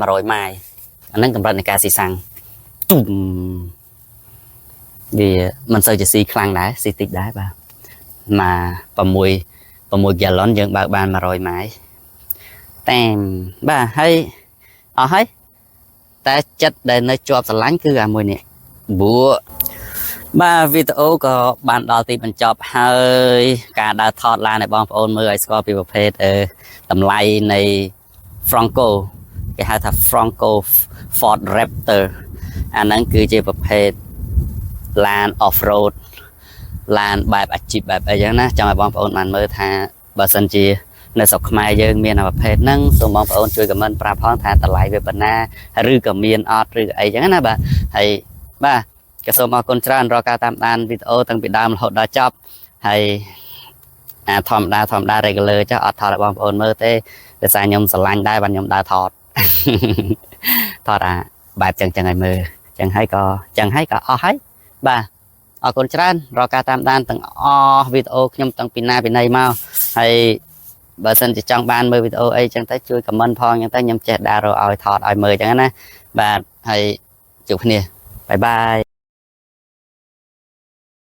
100ម៉ាយអាហ្នឹងកម្រិតនៃការស៊ីសាំងទុំវាមិនសូវជាស៊ីខ្លាំងដែរស៊ីតិចដែរបាទមក6 6 gallon យើងបើកបាន100ម៉ាយតាមបាទហើយអស់ហើយតែចិត្តដែលនៅជាប់ស្រឡាញ់គឺអាមួយនេះបួបាទវីដេអូក៏បានដល់ទីបញ្ចប់ហើយការដើរថតឡានឲ្យបងប្អូនមើលឲ្យស្គាល់ពីប្រភេទអឺតម្លៃនៃ Bronco គេហៅថា Bronco Ford Raptor អាហ្នឹងគឺជាប្រភេទឡាន off road ឡានបែបអាជីពបែបអីចឹងណាចង់ឲ្យបងប្អូនបានមើលថាបើសិនជានៅស្រុកខ្មែរយើងមានអាប្រភេទហ្នឹងសូមបងប្អូនជួយ comment ប្រាប់ផងថាតម្លៃវាប៉ុណ្ណាឬក៏មានអត់ឬអីចឹងណាបាទហើយបាទក៏សូមអរគុណច្រើនរាល់ការតាមដានវីដេអូតាំងពីដើមរហូតដល់ចប់ហើយអាធម្មតាធម្មតា regular ចុះអត់ថតឲ្យបងប្អូនមើលទេដោយសារខ្ញុំស្រឡាញ់ដែរបាទខ្ញុំដើរថត ថតអាបែបចឹងចឹងឲ្យមើលចឹងហើយក៏ចឹងហើយក៏អស់ហើយបាទអរគុណច្រើនរាល់ការតាមដានទាំងអស់វីដេអូខ្ញុំតាំងពីណាពីណីមកហើយបើសិនជាចង់បានមើលវីដេអូអីចឹងទៅជួយ comment ផងចឹងទៅខ្ញុំចេះដើររកឲ្យថតឲ្យមើលចឹងណាបាទហើយជួបគ្នាbye bye.